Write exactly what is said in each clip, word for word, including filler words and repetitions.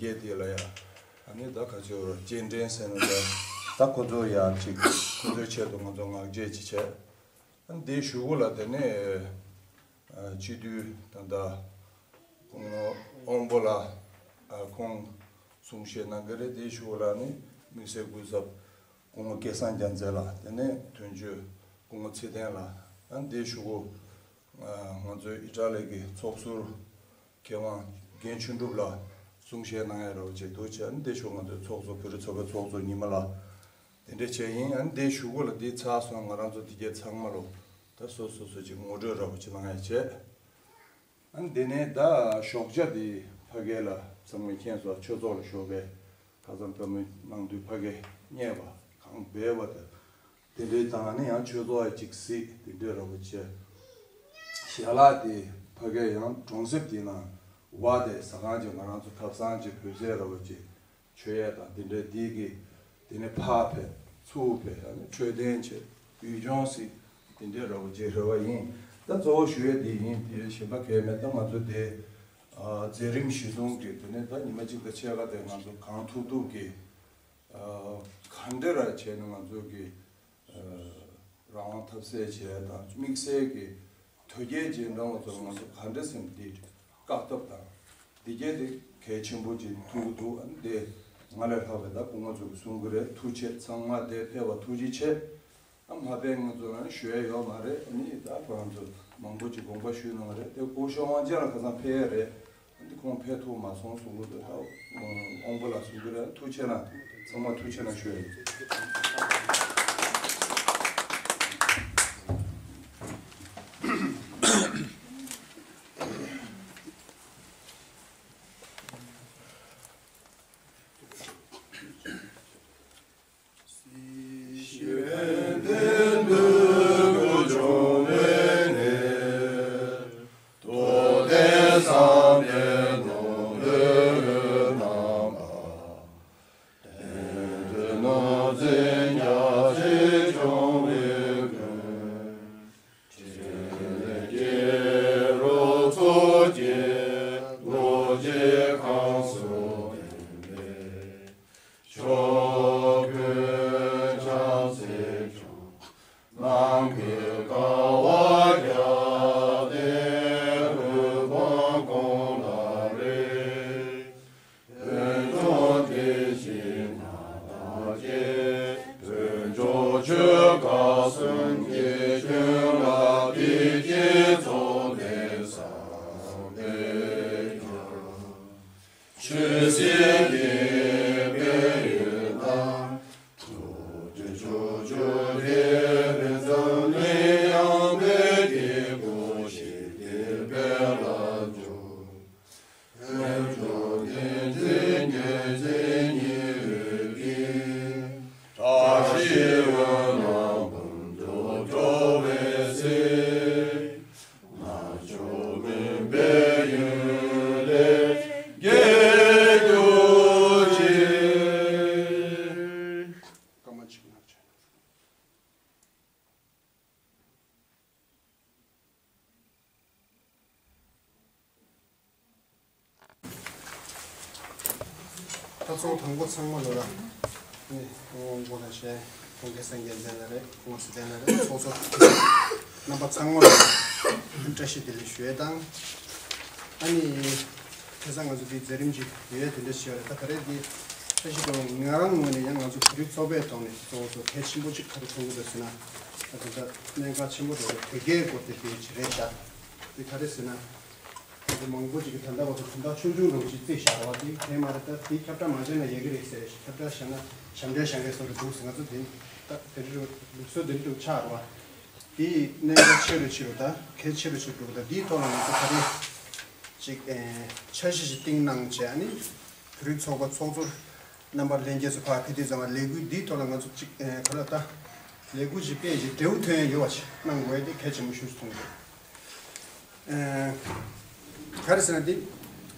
རྒྱས་དེ་ལ་ཡ། ཨ་ནི་ད་ག་ཚོད་རོ་སྐྱེལ་འདྲེན་ཟེར་ན་ད་ད་ཁོ་ཚོ་ཡ་ཅིག་ཁོ་ཚོའི་ཆེད་དུ་ང་ཚོ་ངག་བརྗེད་ཅིག་བྱས། ཨ་ནི་དེའི་གཞུག་གུ་ལ་དེ་ནས་ཨ་སྤྱི་འཐུས་ད་ལྟ་སྐུ་ངོ་དབང་པོ་ལགས་ཨ་ཁོང་གསུང་བཤད་གནང་གི་རེད། དེའི་གཞུག་གུ་ལ་ནི་དམིགས་བསལ་སྐུ་ཚབ་སྐུ་ངོ་སྐལ་བཟང་རྒྱལ་མཚན་ལགས། དེ་ནས་དོན་གཅོད་སྐུ་ངོ་ཚེ་བརྟན་ལགས། ཨ་ནི་དེའི་གཞུག་གུ་ང་ཚོའི་ཨི་ཊ་ལི་གི་ཚོགས་ཟུར་མཁས་དབང་རྒན་ཆོས་གྲུབ་ལགས་གསུང་བཤད་གནང་ཡ་རོགས་བྱེད་འདུག་བྱས། ཨ་ནི་དེ་ཞུ་ང་ཚོའི་ཚོགས་གཙོ་བོད་རིགས་ཚོགས་པའི་ཚོགས་གཙོ་ཉི་མ་ལགས་དེ་འདྲས་བྱས་ཡིན། ཨ་ནི་དེ་ཞུ་གོ་ལ་དེ་ཚར་སོང་། ང་རང་ཚོ་དེ་གས་ཚང་མ་ལོ་ད་སོ་སོ་སོ་ཅིག་ངོ་སྤྲོད་རོགས་བྱེད་གནང་ཡ་བྱས། ཨ་ནི་དེ་ནས་ད་ཞོགས་ཇ་དེ་ཕ་གི་ལ་ཚང་མས་མཁྱེན་སོང་། ཆོས་ཚོགས་ལ་ཞོགས་པའི་ཁ་སང་བོད་མི་གནང་དུས་ཕ་གི་བསྙལ་བ་གང་སྦས་བ་དང་། དེ་འདྲའི་དང་ནི་ཡང་ཆོས་ཚོགས་ཡ་གཅིག་གཟིགས་དེ་འདྲའི་རོགས་པ་བྱས། ཞལ་ལག་དེ་ཕ་གིའི་ཡང་གྲོང་གསེབ་དེའི་ནང་བ་དེ་ཟ་ཁང་གཅིག་ང་རང་ཚོ་ཐབ་ཚང་གཅིག་བོད་ཟས་རོགས་པ་བྱས། མཆོད་ཡས་དང་དེ་འདྲའི་དེའི་གི་དེ་ནས་ཕར་ཕེབས་ཚུར་ཕེབས་ཨ་ནི་འཕྲོད་བསྟེན་བྱས་ཡུལ་ལྗོངས་གཟིགས་དེ་འདྲའི་རོགས་པ་བྱས་རེ་བ་ཡིན། ད་གཙོ་བོ་ཞུ་ཡས་དེ་ཡིན། དེ་གཞན་པ་གལ་མེད། ད་ང་ཚོ་དེ་ཨ་མཛད་རིམ་གཞི་བཟུང་གི་དེ་ནས་ད་ཉི་མ་གཅིག་དང་ཕྱེད་ཀ་དེ་ང་ཚོ་གང་ཐུབ་ཐུབ་ཀྱི་ཨ་ག་འདྲ་ར་བྱས་ནས་ང་ཚོ་གི་ཨ་རང་དབང་འཐབ་རྩོད་བྱས་དང་དམིགས་བསལ་གྱི་དོལ་རྒྱལ་རྗེས་འབྲང་བ་ཚོར་ང་ཚོ་ག་འདྲ་སེམས་འདི་བཀག་ཐབས་དང་འདི་གས་དེ་གལ་ཆེན་པོ་ཅིག་མཐོང་གི་འདུག་ཨ་ནི་དེ་ང་ལས་ལྷག་པའི་ད་སྐུ་ངོ་ཚོ་གི་གསུང་གི་རེད། ཐུགས་རྗེ་ཆེ། ཚང་མ་དེ་ཕེབས་པ་ཐུགས་རྗེ་ཆེ། ཨ་མ་དཔེ་ང་ཚོ་རང་ཞུ་ཡ་ཡོད་མ་རེད། ཨ་ནི་ད་ཁོ་རང་ཚོ་མང་པོ་ཅིག་དགོངས་པ་ཞུས་གནང་རེད། དེ་སྐུ་ཞབས་དབང་ཆེན་ལགས་ཁ་སང་ཕེབས་ཡ་རེད། ཨ་ནི་ཁོང་ཕེབས་ཐུབ་མ་སོང་གསུང་གི་འདུག་ད་དབང་པོ་ལགས་གསུང་གི་རེད། ཐུགས་རྗེ་ཆེ་གནང་། ཚང་མ་ཐུགས་རྗེ་ཆེ་གནང་ཞུ་ཡ་ཡིན། ད་ཚོགས་དང་པོ་ཚང་མ་ལོ་ར། ནི་ཁོང་དབང་པོ་ལགས་བྱས། ཁོང་སྐལ་བཟང་རྒྱལ་མཚན་ལགས་རེད། ཁོང་ཚེ་བརྟན་ལགས་རེད། ཚོགས་གཙོ་རྣམ་པ་ཚང་མ་ལ་བཀྲ་ཤིས་བདེ་ལེགས་ཞུ་ཡས་དང་། ཨ་ནི་ཁ་སང་ང་ཚོ་འདི་མཛད་རིམ་ཅིག་ཡོད་ཡས་དེ་འདྲ་ཞིག་ཡོད་རེད། ད་ག་རེ་འདི་བཀྲ་ཤིས་སྒང་ང་རང་ངོས་ནས་ཡང་ང་ཚོ་བོད་རིགས་ཚོགས་པའི་ཐོག་ནས་གཙོ་བོ་ཚོ་གལ་ཆེན་པོ་ཅིག་ག་རེ་མཐོང་གི་འདུག་ཟེར་ན། ད་དེ་འདྲ་གནད་འགག་ཆེན་པོ་རེད། དོལ་རྒྱལ་སྐོར་དེ་དེ་ཅིག་རེད་ཤག་འདི་ག་རེ་ཟེར་ན། ད་དེ་མང་པོ་ཅིག་གིས་ད་ལྟ་བར་དུ་དོན་དག་ཆུང་ཆུང་འདྲ་བོ་ཅིག་བརྩིས་བཞག་པ་དེ་དེ་མ་རེད། ད་དེ་ཁྱབ་བསྒྲགས་མ་བྱས་ན་ཡག་གི་རེད་ཟེར། ཁྱབ་བསྒྲགས་བྱས་ན་ཞབས་འདྲེན་བྱ་མཁན་བཟོ་འདྲ་འདུག་ཟེར། ང་ཚོ་དེ་ད་དེ་རིགས་ལུགས་སྲོལ་དེ་འདྲ་ཆགས་རེད་བ། དེ་གནད་འགག་ཆེ་རུ་ཆེ་རུ་ད་གལ་ཆེ་རུ་ཆེ་རུ་འགྲོ་གི། ད་དེའི་ཐོག་ལ་ང་ཚོ་ག་རེ་ཅིག་ཨེ་འཆར་གཞི་ཞིག་བཏིང་གནང་བྱས། ཨ་ནི་བོད་རིགས་ཚོགས་པ་ཚོགས་གཙོ་རྣམ་པ་ལྷན་རྒྱས་ཚོ་ཕར་ཕེབས་དུས་ཙམ་པ་ལས་འགུལ་འདིའི་ཐོག་ལ་ང་ཚོ་གཅིག་ཨེ་ག་ལ་ད་ལས་འགུལ་ཅིག་སྤེལ་ཅིག་འབྲས་བུ་ཐོན་ཡ་ཡོད་པ་ཅིག་གནང་དགོས་ཡ་དེ་གལ་ཆེན་པོ་ཤོས་སུ་མཐོང་གི་འདུག་ཨེ་ག་རེ་ཟེར་ན་འདི་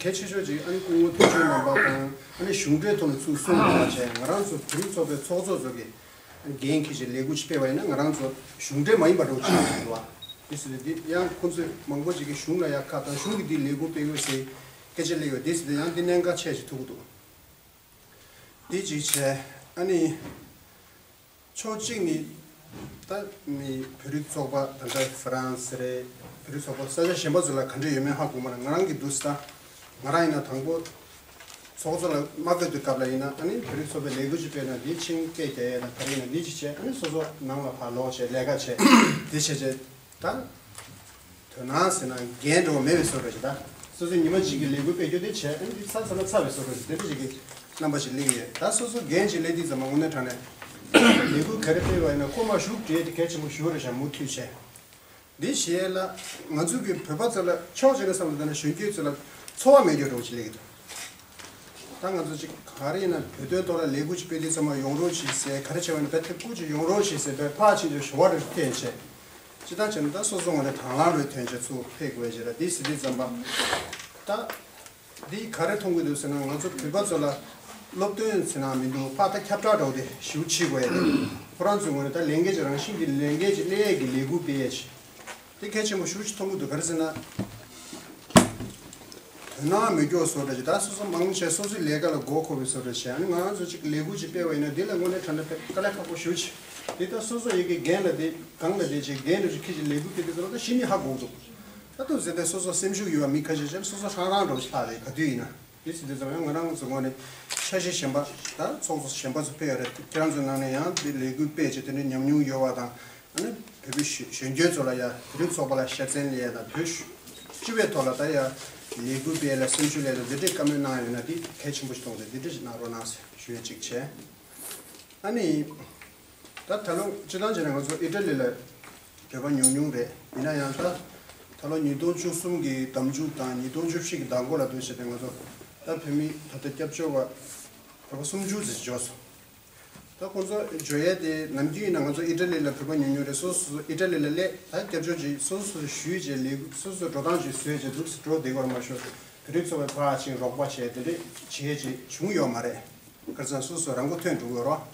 གལ་ཆེ་ཤོས་ཅིག་ཨ་ནི་སྐུ་ངོ་དོན་གཅོད་རྣམ་པ་དང་ཨ་ནི་གཞུང་འབྲེལ་ཐོག་ནས་ཚུར་གསུངས་དགོས་པ་བྱས། ང་རང་ཚོ་བོད་རིགས་ཚོགས་པའི་ཚོགས་གཙོ་ཚོ་གིས་འགན་འཁྱེར་བྱས་ལས་འགུལ་ཅིག་སྤེལ་བ་ཡིན་ན་ང་རང་ཚོ་གཞུང་འབྲེལ་མ་ཡིན་པ་འདྲ་བོ་ཅིག་ཡོད་རེད་བ། དེ་ཟེར་དུས་འདི་ཡང་ཁོང་ཚོས་མང་པོ་ཅིག་གིས་གཞུང་ལ་ཡ་ཁ་བཏང་། གཞུང་གིས་འདི་ལས་འགུལ་སྤེལ་དགོས་ཟེར་སྐད་ཆ་སླེབས་ཡོད། དེ་ཟེར་དུས་ཡང་འདི་གནད་འགག་ཆེ་ཞིག་ཐུག་གི་འདུག་དེ་གཅིག་བྱས། ཨ་ནི། ཕྱོགས་གཅིག་ནི། ད་ནི་བོད་རིགས་ཚོགས་པ་ད་ལྟ་ཧྥ་རན་སི་རེད། བོད་རིགས་ཚོགས་པ་ས་ཆ་གཞན་པ་ཚོ་ལ་ག་འདྲ་ཡོད་མེད་ཧ་གོ་མ་རེད། ང་རང་གི་འདུག་སེ་ད། ང་རང་ཡིན་ན་དང་པོ། ཚོགས་གཙོ་ལ་མ་བསྐོས་དུས་སྐབས་ལ་ཡིན་ན། ཨ་ནི་བོད་རིགས་ཚོགས་པའི་ལས་འགུལ་ཅིག་སྤེལ་ན་འདི་ཆིངས་སྐད་རྒྱག་ཡས་དང་ག་རེ་ཡིན་ན་འདི་ཅིག་བྱས། ཨ་ནི་སོ་སོ་ནང་ལ་ཕར་ལོག་བྱས་ལས་ཀ་བྱས། འདི་བྱས་བྱས་ད། དོ་སྣང་ཟེར་ན་འགན་འགྲོ་བ་མེད་པའི་བཟོ་འདྲ་ཞིག་ད། སོ་སོའི་ཉི་མ་གཅིག་གི་ལས་འགུལ་སྤེལ་རྒྱུ་དེ་བྱས། ཨ་ནི་འདི་ཚར་ཚར་ན་ཚར་བའི་བཟོ་འདྲ་ཞིག་དེ་འདྲ་ཞིག་གི་རྣམ་པ་ཞིག་སླེབས་ཡོད། ད་སོ་སོ་འགན་ཅིག་སླེབས་དུས་ཙམ་པ་དངོས་གནས་དྲང་གནས་ལས་འགུལ་ག་རེ་སྤེལ་བ་ཡིན་ན་ཁོ་མ་ཞུགས་བྲེལ་དེ་གལ་ཆེན་པོ་ཞུ་རེད་བཞག་མུ་མཐུད་བྱས། འདི་བྱས་ལ་ང་ཚོ་གི་བོད་པ་ཚོ་ལ་ཕྱོགས་གཅིག་ནས་བསམ་བློ་བཏང་ན་གཞོན་སྐྱེས་ཚོ་ལ་ཚོར་བ་མེད་རྒྱུ་འདྲ་བོ་ཅིག་སླེབས་ཀྱི་འདུག་ད་ང་ཚོ་ཅིག་ག་རེ་ཡིན་ན་བོད་དོན་ཐོག་ལ་ལས་འགུལ་ཅིག་སྤེལ་དུས་ཙམ་པ་ཡོང་རོགས་བྱེད་ཟེར། ག་རེ་བྱས་པ་ཡིན་ན་བོད་དེ་སྐུ་ཅིག་ཡོང་རོགས་བྱེད་ཟེར་བས་ཕར་ཕྱིན་ཏེ་ཞུ་བ་རེ་འཐེན་བྱས། སྤྱིར་བཏང་བྱས་ན་ད་སོ་སོ་ངོས་ནས་དང་བླངས་རེ་འཐེན་བྱས་ཚུར་ཕེབས་དགོས་བྱས་ར། འདི་ཟེར་དུས་ཙམ་པ་ད། འདི་ག་རེ་མཐོང་གི་འདུག་ཟེར་ན། ང་ཚོ་བོད་པ་ཚོ་ལ་སློབ་སྟོན་ཟེར་ན་མི་འདུག་ཕར་ད་ཁྱབ་བསྒྲགས་འདྲ་བོ་དེ་ཞེ་པོ་བྱེད་དགོས་ཡ་དེ། ཁོ་རང་ཚོའི་ངོས་ནས་ད་ལས་འགན་ཅིག་རང་བཞིན་གྱི་ལས་འགན་ཅིག་སླེབས་ཡས་ཀྱི་ལས་འགུལ་སྤེལ་ཡས་ཅིག་དེ་གལ་ཆེན་པོ་ཞེ་པོ་ཅིག་མཐོང་གི་འདུག་ག་རེ་ཟེར་ན། དོ་སྣང་མེད་རྒྱུ་བཟོ་འདྲ་ཅིག་ད་སོ་སོ་མང་ཆེ་སོ་སོའི་ལས་ཀ་ལ་མགོ་འཁོར་བའི་བཟོ་འདྲ་བྱས། ཨ་ནི་ང་རང་ཚོ་ཅིག་ལས་འགུལ་ཅིག་སྤེལ་བ་ཡིན་ན་འདི་ལ་དངོས་གནས་དྲང་གནས་དཀའ་ལས་ཁག་པོ་ཞེ་པོ་ཅིག་དེ་ད་སོ་སོ་ཡི་གེ་འགན་ལ་དེ་སྒང་ལ་དེ་ཅིག་འགན་འདྲ་ཅིག་ཁྱེར་ཅིག་ལས་འགུལ་སྤེལ་དུས་ཙམ་པ་ད་གཞི་ནས་ཧ་གོ་གི་འདུག་ད་ཐུག་ཟེར་ཏེ་སོ་སོ་སེམས་ཤུགས་ཡོད་པ་མི་ཁ་ཤས་ཅིག་སོ་སོ་ཧྲང་ཧྲང་འདྲ་བོ་ཞིག་ལྷག་རེད། ག་དུས་ཡིན་ན་དེ་ཟེར་དུས་ཙམ་ཡང་ང་རང་ཚོ་ངོས་ནས་འཆར་གཞི་གཞན་པ་ད་ཚོགས་གཙོ་གཞན་པ་ཚོ་ཕེབས་ཡོད་རེད། ཁྱེད་རང་ཚོའི་ནང་ནས་ཡང་དེ་ལས་འགུལ་སྤེལ་བྱས་དེ་འདྲའི་ཉམས་མྱོང་ཡོད་པ་དང་། ཨ་ནི་བོད་པའི་གཞོན་གཞོན་སྐྱེས་ཚོ་ལ་ཡ་བོད་རིགས་ཚོགས་པ་ལ་ཤ་ཚན་ལས་ཡ་དང་བོད་སྤྱི་པའི་ཐོག་ལ་ད་ཡ་ལས་འགུལ་སྤེལ་ལ་སེམས་ཤུགས་སླེབས་ལ་འདི་འདྲའི་བཀའ་མོལ་གནང་ཡོད་ན་དེ་གལ་ཆེན་པོ་ཞིག་མཐོང་སྟེ་འདི་འདྲ་ཞིག་གནང་རོགས་གནང་ཟེར་ཞུ་ཡ་གཅིག་བྱས། ཨ་ནི། ད་ད་ལོ་སྤྱིར་བཏང་བྱས་ན་ང་ཚོ་ཨི་ཊ་ལི་ལ་བོད་པ་ཉུང་ཉུང་རེད། ཡིན་ན་ཡང་ད་ད་ལོ་ཉིས་སྟོང་བཅུ་གསུམ་གྱི་ཟླ་མཇུག་དང་ཉིས་སྟོང་བཅུ་བཞི་གི་ཟླ་འགོ་ལ་དུས་བྱས་ཏེ་ང་ཚོ་ད་བོད་མི་ད་ལྟ་སྐྱབས་བཅོལ་བ་བོད་པ་སུམ་ཅུ་ཙམ་འབྱོར་སོང་། ད་ཁོང་ཚོ་འབྱོར་ཡས་དེ་ནམ་རྒྱུན་ཡིན་ན་ང་ཚོ་ཨི་ཊ་ལི་ལ་བོད་པ་ཉུང་ཉུང་རེད། སོ་སོ་སོ་ཨི་ཊ་ལི་ལ་སླེབས་ད་སྐྱབས་བཅོལ་ཅིག་སོ་སོ་སོ་ཞུས་བྱས་ལས་སོ་སོ་འགྲོ་སྟངས་ཅིག་བཟོས་བྱས་འདུག་འགྲོ་བདེ་གོ་མ་ཤོར། བོད་རིགས་ཚོ་བས་ཕར་ཕྱིན་རོགས་པ་བྱས་དེ་འདྲས་བྱེད་ཡས་ཅིག་བྱུང་ཡོད་མ་རེད། ཁ་སང་སོ་སོ་རང་མགོ་ཐོན་འགྲོ་གི་ཡོད་རེད།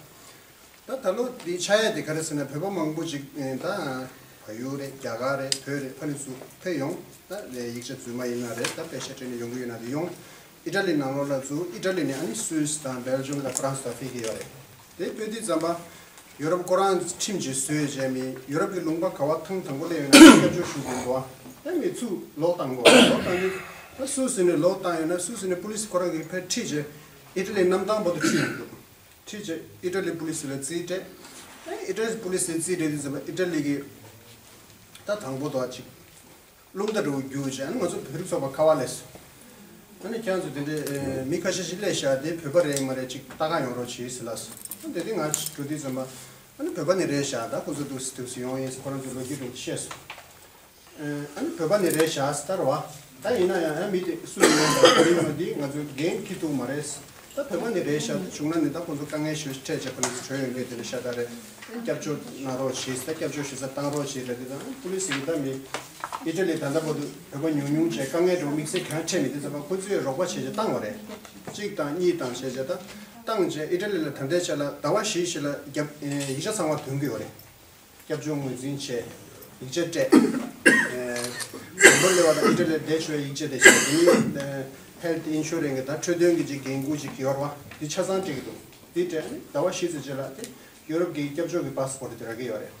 ད་ད་ལོ་འདི་ཆགས་ཡ་དེ་ག་རེ་ཟེར་ན་བོད་པ་མང་པོ་ཅིག་ཨེ་ད་བལ་ཡུལ་རེད། རྒྱ་གར་རེད། བོད་རེད། ཕ་ནི་ཚུར་ཕེབས་ཡོང་། ད་ཡིག་ཆ་རྫུན་མ་ཡིན་ན་རེད། ད་པེ་ཤ་སྤྲད་ནས་ཡོང་གི་ཡོད་ན་དེ་ཡོང་། ཨི་ཊ་ལི་ནང་ལོགས་ལ་ཚུར་ཨི་ཊ་ལི་ནས་ཨ་ནི་སུད་སི་དང་སྦེལ་ཇམ་དང་ཧྥ་རན་སི་དང་ཕེབས་ཀྱི་ཡོད་རེད། དེ་ཕེབས་དུས་ཙམ་པ་ཡུ་རོབ་ཁོ་རང་ཁྲིམས་ཅིག་བཟོས་བྱས་མི་ཡུ་རོབ་ཀྱི་ལུང་པ་ག་བ་ཐེངས་དང་པོ་སླེབས་ཡོང་ན་སྐྱབས་བཅོལ་ཞུ་དགོས་འདུག་ཨ་ནི་ཚུར་ལོག་བཏང་དགོས། ལོག་བཏང་དུས་ད་སུད་སི་ནས་ལོག་བཏང་ཡོད་ན་སུད་སི་ནས་པུ་ལི་སི་ཁོ་རང་གིས་ཕར་ཁྲིད་བྱས་ཨི་ཊ་ལི་གནམ་ཐང་བར་དུ་ཁྲིད་ཡོང་གི་འདུག་ཁྲིད་བྱས་ཨི་ཊ་ལི་པུ་ལི་སི་ལ་རྩིས་སྤྲད། ཨི་ཊ་ལི་པུ་ལི་སི་ལ་རྩིས་སྤྲད་དུས་ཙམ་པ་ཨི་ཊ་ལི་གིས་ད་དང་པོ་དོ་ཅིག་རླུང་རྟ་འགྲོ་རྒྱུ་བྱས། ཨ་ནི་ང་ཚོ་བོད་རིགས་ཚོགས་པ་ཁ་བ་ལས་སོ། ཨ་ནི་ཁྱེད་ཚོ་དེ་འདྲའི་མི་ཁ་ཤས་ཤིག་སླེབས་ཤག་དེ་བོད་པ་རེད་མ་རེད་ཅིག་ལྟ་ག་ཡོང་རོགས་བྱེད་ཟེར་ལབ་སོང་། ཨ་ནི་དེ་དུས་ང་འགྲོ་དུས་ཙམ་པ་ཨ་ནི་བོད་པ་ནི་རེད་ཤག་ད་ཁོ་ཚོ་འདུག་སེ་འདུག་སེ་ཡོང་ཡིན་ཟེར་ཁོ་རང་ཚོའི་ལོ་རྒྱུས་འདྲ་བཤད་སོང་། ཨ་ནི་བོད་པ་ནི་རེད་ཤག་ཟེར་ལབ་པ། ད་ཡིན་ན་ཡང་ཡང་མི་དེ་སུ་ཡིན་ཡང་མི་ཡིན་པ་འདི་ང་ཚོའི་འགན་འཁྱེར་ཐུབ་མ་རེད། ད་བོད་པ་ནི་རེད་ཤག་ད་བྱུང་ན་ནི་ད་ཁོང་ཚོ་དཀའ་ངལ་ཞེ་པོ་འཕྲད་བྱས་ཁོ་ནི་བྲོས་ཡོང་མཁན་དེ་འདྲ་ཤག་ད་རེད། སྐྱབས་བཅོལ་གནང་རོགས་བྱེད་ཟེར། ད་སྐྱབས་བཅོལ་ཞུ་ས་བཏང་རོགས་བྱེད་ལབ་དུས་ད་པུ་ལི་སི་གིས་ད་མི་ཨི་ཊ་ལི་ད་ལྟ་བར་དུ་བོད་པ་ཉུང་ཉུང་བྱས་དཀའ་ངལ་འདྲ་བོ་དམིགས་བསལ་གང་འཕྲད་མེད་དུས་ཙམ་པ་ཁོ་ཚོས་རོགས་པ་བྱས་བྱས་བཏང་བ་རེད། གཅིག་དང་གཉིས་དང་བྱས་བྱས་ད་བཏང་བྱས་ཨི་ཊ་ལི་ལ་ད་ལྟའི་ཆ་ལ་ཟླ་བ་བཞི་ཞིག་ལ་རྒྱབ་ཡིག་ཆ་ཚང་མ་ཐོན་གྱི་ཡོད་རེད། སྐྱབས་བཅོལ་ངོས་འཛིན་བྱས། ཡིག་ཆ་སྤྲད། ཨེ། དང་པོ་སླེབས་པ་དང་ཨི་ཊ་ལིར་བསྡད་ཆོག་པའི་ཡིག་ཆ་དེ་བྱས། དེ་ནི་ཨེ། ཧེལ་ཐི་ཨིན་ཤུ་རན་སི་གི་ད་འཕྲོད་བསྟེན་གྱི་ཅིག་འགན་འཁུར་ཅིག་ཡོད་རེད་པ། དེ་ཆ་ཚང་སྤྲད་ཀྱི་འདུག་དེ་སྤྲད་ནས་ཟླ་བ་བཞི་ཙམ་རྗེས་ལ་དེ་ཡུ་རོབ་ཀྱི་སྐྱབས་བཅོལ་གྱི་པ་སི་པོར་དེ་རག་གི་ཡོད་རེད།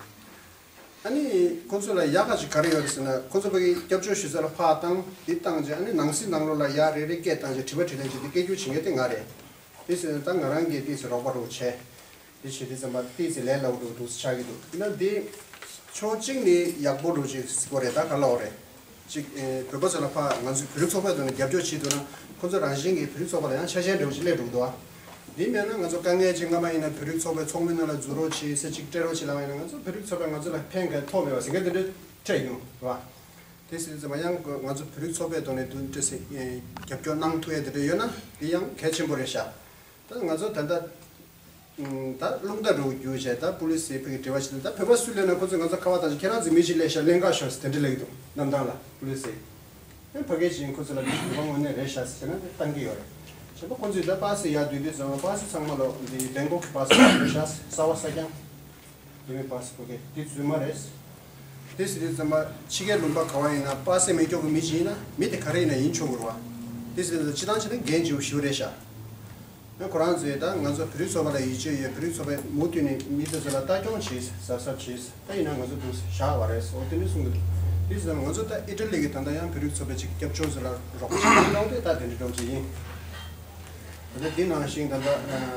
ཨ་ནི་ཁོ་ཚོ་ལ་ཡག་ག་ཅིག་ག་རེ་ཡོད་རེད་ཟེར་ན། ཁོ་ཚོ་ཕ་གི་སྐྱབས་བཅོལ་ཞུ་ས་ལ་ཕར་བཏང་། དེ་བཏང་རྗེས་ཨ་ནི་ནང་སྲིད་ནང་ལོགས་ལ་ཡར་རེ་རེ་སྐད་བཏང་རྗེས་དྲི་བ་དྲིས་ལན་བྱས་ཏེ་སྐད་སྒྱུར་བྱེད་མཁན་དེ་ང་རེད། དེ་ཟེར་ན་ད་ང་རང་གིས་དེ་ཚོ་རོགས་པ་རོགས་བྱས། དེ་བྱེད་དུས་ཙམ་པ་ཏོག་ཙམ་ལས་སླ་པོ་འདུག་འདུག་ཆགས་ཀྱི་འདུག་ཡིན་ན་འདི་ཕྱོགས་གཅིག་ནས་ཡག་པོ་འདུག་ཅིག་གོ་རེད། ད་ག་ལབ་དགོས་རེད། ཅིག་ཨེ། བོད་པ་ཚོ་ལ་ཕར་ང་ཚོའི་བོད་རིགས་ཚོགས་པའི་ཐོག་ནས་རྒྱབ་སྐྱོར་བྱེད་འདུག་ན་ཁོ་ཚོ་རང་བཞིན་གྱིས་བོད་རིགས་ཚོགས་པ་ལ་ཡང་ཆ་ཤས་འདྲ་བོ་ཅིག་སླེབས་འགྲོ་གི་འདུག་ཨ། འདི་མེད་ན་ང་ཚོ་དཀའ་ངལ་ཅིག་སྔ་མ་ཡིན་ན་བོད་རིགས་ཚོགས་པའི་ཚོགས་མི་རྣམས་ལ་འཛུལ་རོགས་བྱེད་ཟེར་ཅིག་སྤྲད་རོགས་བྱེད་ལབ་པ་ཡིན་ན་ང་ཚོ་བོད་རིགས་ཚོགས་པས་ང་ཚོ་ལ་ཕན་ག་ཐོགས་མེད་པ་ཟེར་མཁན་དེ་འདྲ་འཕྲད་མྱོང་རེད་བ། དེ་ཟེར་དུས་ཙམ་པ་ཡང་ང་ཚོ་བོད་རིགས་ཚོགས་པའི་ཐོག་ནས་དུ་འདྲ་ཟེར་རྒྱབ་སྐྱོར་གནང་ཐུབ་ཡ་དེ་འདྲ་ཡོད་ན་དེ་ཡང་གལ་ཆེན་པོ་རེད་ཤག་ད་ང་ཚོ་ད་ལྟ་ད་རླུང་རྟ་འགྲོ་རྒྱུ་བྱས། ད་པུ་ལི་སི་ཕ་གི་དྲི་བ་ཞིག་ད་བོད་པ་སུ་སླེབས་ན་ཁོ་ཚོས་ང་ཚོ་ཁ་པར་བཏང་བྱས་ཁྱེད་རང་ཚོའི་མི་ཞིག་སླེབས་ཤག་ལེན་ག་ཤོག་ཟེར་དེ་འདྲ་ལབ་ཀྱི་འདུག་གནམ་ཐང་ལ་པུ་ལི་སི། ཨེ་ཕ་གི་ཅིག་ཁོ་ཚོ་ལ་བོད་པ་དངོས་གནས་རེད་ཤག་ཟེར་ན་བཏང་གི་ཡོད་རེད། བྱས་པ་ཁོ་ཚོས་ད་པ་སི་ཡར་བསྡུས་དུས་ཙམ་པ་པ་སི་ཚང་མ་ལོ་འདི་བེང་ཀོག་གི་པ་སི་རེད་ཤག་གསར་པ་གསར་རྐྱང་། འདི་མི་པ་སི་ཕ་གི་འདི་རྫུན་མ་རེད། དེ་ཟེར་དུས་ཙམ་པ་ཕྱི་རྒྱལ་ལུང་པ་ག་བ་ཡིན་ན་པ་སི་མེད་མཁན་གྱི་མི་ཞིག་ཡིན་ན་མི་དེ་ག་རེ་ཡིན་ན་ཡིན་ཆོག་གི་རེད་བ། དེ་ཟེར་དུས་ཙམ་པ་སྤྱིར་བཏང་བྱས་ན་འགན་ལྗིད་པོ་ཞེ་པོ་རེད་ཤག་ཁོ་རང་ཚོས་ད་ང་ཚོ་བོད་རིགས་ཚོགས་པ་ལ་ཡིད་ཆེས་ཡོད། བོད་རིགས་ཚོགས་པས་མུ་མཐུད་ནས་མི་དེ་ཚོ་ལ་ལྟ་སྐྱོང་བྱས། གཟབ་གཟབ་བྱས། ད་ཡིན་ན་ང་ཚོ་འདུག་བཞག་པ་རེད། འོ་དེ་འདྲ་གསུང་གི་འདུག་དེ་ཙམ་ང་ཚོ་ད་ཨི་ཊ་ལི་གི་ད་ལྟ་ཡང་བོད་རིགས་ཚོགས་པས་ཅིག་སྐྱབས་བཅོལ་ཚོ་ལ་རོགས་པ་བྱེད་མཁན་གནང་སྟེ་ད་དེ་འདྲ་འགྲོ་བྱེད་ཡིན། ད་ལྟ་འདི་ནང་བཞིན་ད་ལྟ་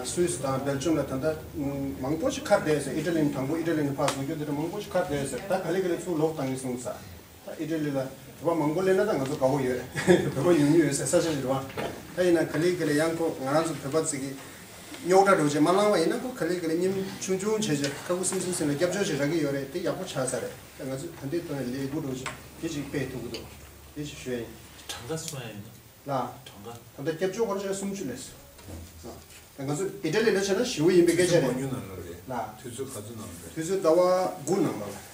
སུད་སི་དང་སྦེལ་ཇམ་ལ་ད་ལྟ་མང་པོ་ཞིག་ཁར་བསྡད་ཟེར། ཨི་ཊ་ལི་ནས་དང་པོ་ཨི་ཊ་ལི་ནས་ཕར་བཟུང་རྒྱུ་དེ་འདྲ་མང་པོ་ཞིག་ཁར་བསྡད་ཟེར། ད་ག་ལེ་ག་ལེ་ཚུར་ལོག་བཏང་གི་སོང་ས། ད་ཨི་ཊ་ལི་ལ་བོད་པ་མང་པོ་སླེབས་ན་ད་ང་ཚོ་དགའ་པོ་ཡོད། བོད་པ་ཉུང་ཉུང་ཡོད་ས་ས་ཆ་ཞིག་རེད་བ། ད་ཡིན་ན་ག་ལེ་ག་ལེ་ཡང་ཁོ་ང་རང་ཚོ་བོད་པ་ཚོ་གི་རྙོག་དྲ་འགྲོ་བྱས་མ་བསླངས་པ་ཡིན་ན་ཁོ་ག་ལེ་ག་ལེ་མཉམ་ཆུང་ཆུང་བྱས་བྱས་ཁ་ཁུ་སིམ་སིམ་སེམས་ལ་སྐྱབས་བཅོལ་ཞིག་རག་གི་ཡོད་རེད། དེ་ཡག་པོ་ཆགས་ས་རེད། ད་ང་ཚོས་ད་ལྟའི་ཐོག་ནས་ལས་འགུལ་འགྲོ་བྱས་དེ་ཅིག་སྤེལ་ཐུབ་ཀྱི་འདུག་དེ་ཅིག་ཞུ་ཡ་ཡིན། གྲངས་ཀ་གསུང་ཡ་ཡིན་ན། ལ། གྲངས་ཀ་ད་ལྟ་སྐྱབས་བཅོལ་སྐོར་ཆ་སུམ་ཅུ་ལས་སོ། ད་ང་ཚོ་ཨི་ཊ་ལི་ལ་བྱས་ན་ཞེ་པོ་ཡིན་པའི་སྐད་ཆ་རེད། མང་ཉུང་ནང་ལ་རེད། ལ། དུས་ཚོད་ག་ཚོད་ནང་ལ་རེད། དུས་ཚོད་ཟླ་བ་དགུ་ནང་ལ།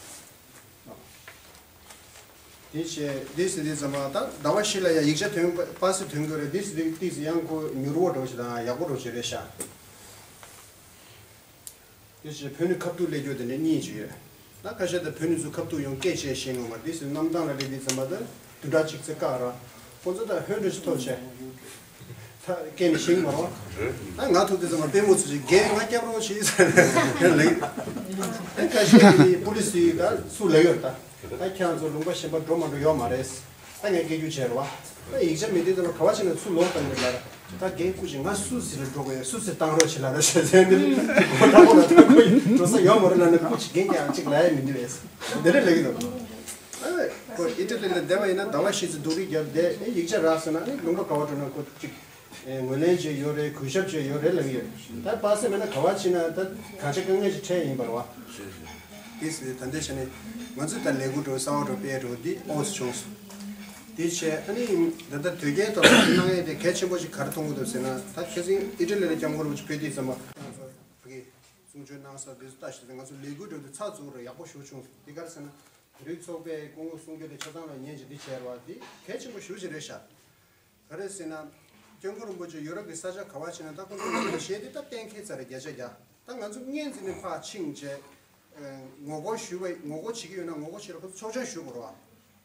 དེ་བྱས་དེ་ཟེར་དུས་ཙམ་པ་ད་ཟླ་བ་བཞི་ལ་ཡང་ཡིག་ཆ་ཐོན་པ་སེ་ཐོན་དགོས་རེད། དེ་ཟེར་དུས་ཏིས་ཡང་ཁོ་མྱུར་བོ་འགྲོ་ཞིག་དང་ཡག་པོ་འགྲོ་ཞིག་རེད་ཤག་དེ་བྱས་བོད་ནས་ཁ་ཐུག་སླེབས་རྒྱུ་དེ་འདྲ་གཉིས་ཅིག་ཡོད། ད་ཁ་ཤས་ད་བོད་ནས་ཚུར་ཁ་ཐུག་ཡོང་སྐད་ཆ་བཤད་ངོ་མ་དེ་ཟེར་གནམ་ཐང་ལ་སླེབས་དུས་ཙམ་པ་ད་བདུན་ཕྲག་གཅིག་ཙམ་བཀག་ར། ཁོ་ཚོ་ད་ཧོན་འདྲ་ཞིག་ཐོབ་བྱས། ད་སྐད་ནས་ཤེས་ཀྱི་མ་རེད་བ། ད་ང་ཐུག་དུས་ཙམ་པ་དཔོན་པོ་ཚོས་ཅིག་རྒན་ང་སྐྱབས་རོགས་བྱེད་ཟེར་ལབ་ཡོད། ད་ཁ་ཤས་ཀྱིས་པུ་ལི་སི་ད་ཚུར་ལབ་ཡོད་ད། ད་ཁྱེད་རང་ཚོ་ལུང་པ་གཞན་པ་འགྲོ་མ་འགྲོ་ཡོད་མ་རེད། ད་ངས་སྐད་སྒྱུར་བྱས་རེད་བ། ད་ཡིག་ཆ་མེད་དུས་ཙམ་པ་ག་བ་ཕྱིན་ན་ཚུར་ལོག་བཏང་གི་ལ། ད་རྒན་སྐུ་མཁྱེན་ང་སུད་སི་ལ་འགྲོ་དགོས་ཡོད། སུད་སི་བཏང་རོགས་བྱེད་ལབ་རོགས་བྱེད་ཟེར་འདི་ལ་གོ་ད་གོ་ལ་ད་གོ་ཡི་འགྲོ་ས་ཡོད་མ་རེད་ལབ་ན་སྐུ་མཁྱེན་རྒན་ཀྱང་ཅིག་ལབ་ཡ་མི་འདུག་བས། འདི་འདྲ་ལབ་ཀྱི་འདུག་ཨ་ཁོ་ཨི་ཊ་ལི་ལ་བསྡད་པ་ཡིན་ན་ཟླ་བ་བཞི་ཙམ་སྡུག་རུས་བརྒྱབ་བསྡད། ཨེ་ཡིག་ཆ་རག་ཟེར་ན་ཨེ་ལུང་པ་ག་བ་འགྲོ་ན་ཁོ་ཅིག་ཨེ་ངོས་ལེན་བྱས་ཡོད་རེད། གུས་ཞབས་བྱས་ཡོད་རེད་ལབ་ཀྱི་ཡོད། ད་པ་སེ་མེད་ན་ག་བ་ཕྱིན་ན་ད་གང་ཆ་དཀའ་ངལ་ཞིག་འཕྲད་ཡིན་པ་རེད་བ། དེ་ཟེར་ད་ལྟའི་ཆ་ནས་ང་ཚོས་ད་ལས་འགུལ་འགྲོ་གསར་པ་འགྲོ་སྤེལ་འགྲོ་འདི་ཨོ་སི་བྱུང་སོང་། དེ་བྱས་ཨ་ནི་ད་ལྟ་དོལ་རྒྱལ་ཐོག་ལ་གནང་ཡས་དེ་གལ་ཆེན་པོ་ཞིག་ག་རེ་མཐོང་གི་འདུག་ཟེར་ན། ད་ཁ་སང་ཨི་ཊ་ལི་ལ་སྐྱབས་མགོན་རིན་པོ་ཆེ་ཕེབས་དུས་ཙམ་པ་ང་ཚོ་ཕ་གི་གསུང་ཆོས་གནང་ས་འདི་ཚོ་ལྟ་ཞིག་ང་ཚོ་ལས་འགུལ་འགྲོ་དུས་ཚགས་ཚུད་རེད། ཡག་པོ་ཞེ་པོ་བྱུང་སོང་། འདི་ག་རེ་ཟེར་ན། བོད་རིགས་ཚོགས་པས་སྐུ་ངོ་གསུང་རྒྱུ་དེ་ཆ་ཚང་ལ་ཉན་བྱས་འདི་བྱས་རེད་བ། འདི་གལ་ཆེན་པོ་ཞེ་པོ་ཅིག་རེད་ཤག་ག་རེ་ཟེར་ན། སྐྱབས་མགོན་རིན་པོ་ཆེ་ཡུ་རོབ་ཀྱི་ས་ཆ་ག་བ་ཕྱིན་ན་ད་ཁོང་ཚོ་ལུང་པ་བཞི་དེ་ད་གཏན་འཁེལ་ཚར་རེད། བརྒྱ་ཆ་བརྒྱ། ད་ང་ཚོ་སྔོན་ཙམ་ནས་ཕར་ཕྱིན་བྱས། ཨ་ངོ་རྒོལ་ཞུ་བའི་ངོ་རྒོལ་བྱེད་ཀྱི་ཡོད་ན་ངོ་རྒོལ་བྱེད་ལ་ཁོ་ཚོ་ཆོག་མཆན་ཞུ་དགོས་རེད་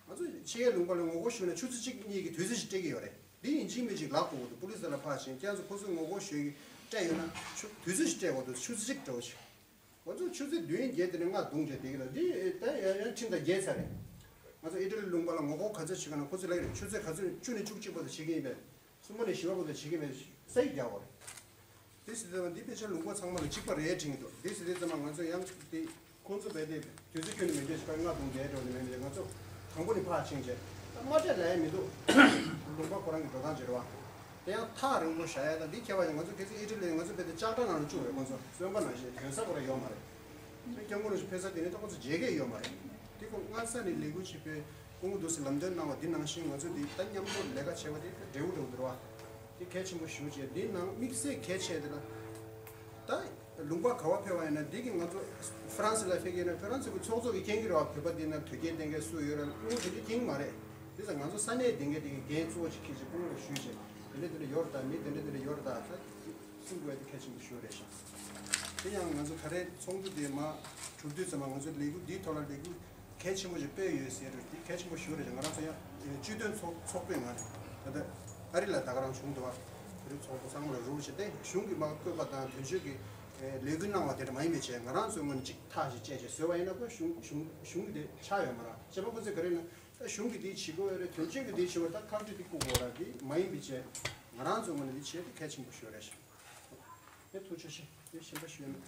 བ། ང་ཚོ་ཕྱི་རྒྱལ་ལུང་པ་ལ་ངོ་རྒོལ་ཞུ་ན་ཆུ་ཚོད་གཅིག་གཉིས་ཀྱི་དུས་ཚོད་ཅིག་སྤྲད་ཀྱི་ཡོད་རེད། འདི་ཡིན་གཅིག་མིན་གཅིག་ལབ་དགོས་ཀྱི་འདུག་པུ་ལི་སི་ལ་ཕར་ཕྱིན་ཁྱེད་ཚོ་ཁོ་ཚོས་ངོ་རྒོལ་ཞུ་ཡི་སྤྲད་ཡོད་ན་ཆུ་དུས་ཚོད་ཅིག་སྤྲད་དགོས་འདུག་ཆུ་ཚོད་གཅིག་སྤྲད་དགོས་ཀྱི། ང་ཚོ་ཆུ་ཚོད་བདུན་བརྒྱད་དེ་ནས་ལྔ་བརྡུངས་བྱས་བསྡད་ཀྱི་འདུག་འདི་ད་ཡང་ཡང་ཁྲིམས་དང་འགལ་ཚར་རེད། ང་ཚོ་ཨི་ཊ་ལི་ལུང་པ་ལ་ངོ་རྒོལ་ག་ཚོད་བྱེད་ཀྱི་ན་ཁོ་ཚོས་ལབ་ཀྱི་རེད། ཆུ་ཚོད་ག་ཚོད་བཅུ་ནས་བཅུ་གཅིག་བར་དུ་བྱེད་ཀྱི་ཡིན་པས། གསུམ་པ་ནས་བཞི་པ་བར་དུ་བྱེད་ཀྱི་མེད། ས་ཡིག་རྒྱག་དགོས་རེད། དེ་ཟེར་དུས་ཙམ་པ་འདི་དཔེ་ཆ་ལུང་པ་ཚང་མ་ལ་གཅིག་པ་རེད་དྲན་གྱི་འདུག་དེ་ཟེར་དུས་ཙམ་པ་ང་ཚོ་ཡང་དེ་ཁོང་ཚོ་བས་དེ་དུས་ཚོད་ཁྱོན་ནས་མི་འདོད་ཞིག་ལྔ་བརྡུངས་བསྡད་འགྲོ་ནི་མེད་མེད། ང་ཚོ་དང་པོ་ནས་ཕར་ཕྱིན་བྱས་ད་མ་སྤྲད་ལབ་ཡ་མི་འདུག་ལུང་པ་ཁོ་རང་གི་འགྲོ་སྟངས་ཅིག་རེད་བ། དེ་ཡང་ཐག་རིང་པོ་བཞག་ཡ་དང་འདི་ཁྱད་པར་ཅིག་ང་ཚོ་གལ་སྲིད་ཨི་ཊ་ལི་ང་ཚོ་ཕལ་ཆེར་ལྕགས་དྲ་ནང་ལ་བཅུག་རེད། ཁོང་ཚོ་བཙོན་པ་ནང་བཞིན་ཐོན་ས་ཁོ་རང་ཡོད་མ་རེད། སྐྱབས་མགོན་རིན་པོ་ཆེ་ཕེབས་ས་དེ་ནས་ད་ཁོ་ཚོ་མཇལ་ཁ་ཡོད་མ་རེད། དེ་ཁོ་སྔ་ས་ནས་ལས་འགུལ་བྱེད་པའི་སྐུ་ངོ་འདུག་སེ་ལམ་སྟོན་གནང་བ་འདི་ནང་བཞིན་ང་ཚོ་འདི་ད་མཉམ་དུ་ལས་ཀ་བྱེད་པ་དེ་འབྲས་བུ་འགྲོ་འདུག་བ། དེ་གལ་ཆེན་པོ་ཞེ་པོ་ཅིག་འདི་ནང་དམིགས་བསལ་གལ་ཆེ་དེ་ལ། ད་ལུང་པ་ག་བ་ཕེབས་པ་ཡིན་ན་འདི་གི་ང་ཚོ་ཧྥ་རན་སི་ལ་ཕེབས་ཀྱི་ཡིན་ན་ཧྥ་རན་སི་གི་ཚོགས་གཙོ་གི་མཁྱེན་གྱི་རེད་བ། བོད་པ་འདི་ན་དོལ་རྒྱལ་བསྟེན་མཁན་སུ་ཡོད་ར་སྐུ་ངོ་དེ་འདྲ་མཁྱེན་གྱི་མ་རེད། དེ་ཙང་ང་ཚོ་ས་གནས་བསྟེན་མཁན་དེ་གི་འགན་གཙོ་བོ་ཅིག་འཁྱེར་བྱས་སྐུ་ངོ་ལ་ཞུས་བྱས་དེ་འདྲ་དེ་འདྲ་ཡོད་རེད་ད། མི་དེ་འདྲ་དེ་འདྲ་ཡོད་རེད་ད། ད་གསུང་དགོས་ཡ་དེ་གལ་ཆེན་པོ་ཞེ་པོ་རེད་ཤག་དེ་ཡང་ང་ཚོ་ད་རེས་ཚོགས་འདུ་དེ་མར་གྲུབ་དུས་ཙམ་པ་ང་ཚོ་ལས་འགུལ་འདིའི་ཐོག་ལ་ལས་འགུལ་གལ་ཆེན་པོ་ཞིག་སྤེལ་ཡོད་ཟེར་རེད། དེ་གལ་ཆེན་པོ་ཞེ་པོ་རེད་ཤག་ང་རང་ཚོ་ཡང་སྤྱི་མཐུན་ཚོགས་ཚོགས་པའི་ངང་ནས་ད་ལྟ་ཨ་རི་ལ་ད་ག་རང་བྱུང་འདུག་བ། བོད་རིགས་ཚོགས་པ་ཚང་མ་ལ་རོགས་བྱས་ཏེ་གཞུང་གིས་མར་བསྐོས་པ་དང་དོན་གཅོད་ཀྱི་ལས་འགུལ་གནང་བ་དེ་འདྲ་མ་ཡིན་པའི་ཆེད་ང་རང་ཚོའི་ངོས་ནས་གཅིག་ཐག་ཞིག་བཅད་བྱས་བཟོས་པ་ཡིན་ན་ཁོ་གཞུང་གཞུང་གཞུང་གི་དེ་ཆགས་ཡོད་མ་རེད། བྱས་པ་ཁོ་ཚོས་ག་རེ་ཡིན་ན། ད་གཞུང་གིས་འདི་བྱེད་དགོས་རེད། དོན་གཅོད་ཀྱིས་འདི་བྱེད་དགོས་རེད། ད་ཁག་དཀྲི་འདི་བཀུག་དགོས་རེད། འདི་མ་ཡིན་པའི་ཆེད་ང་རང་ཚོའི་ངོས་ནས་འདི་བྱེད་དེ་གལ་ཆེན་པོ་ཞིག་རེད་ཤག་དེ་ཐུགས་རྗེ་ཆེ། དེ་གཞན་པ་ཞུ་ཡ་མེད།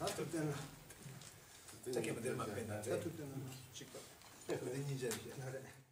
ད་ཐུབ་བསྟན་ལ། ད་ཐུབ་བསྟན་ལ་གཅིག་པ། ད་ཐུབ་བསྟན་ལ་གཅིག་པ། ད་ཐུབ་བསྟན་གཉིས་ཆ་རེད།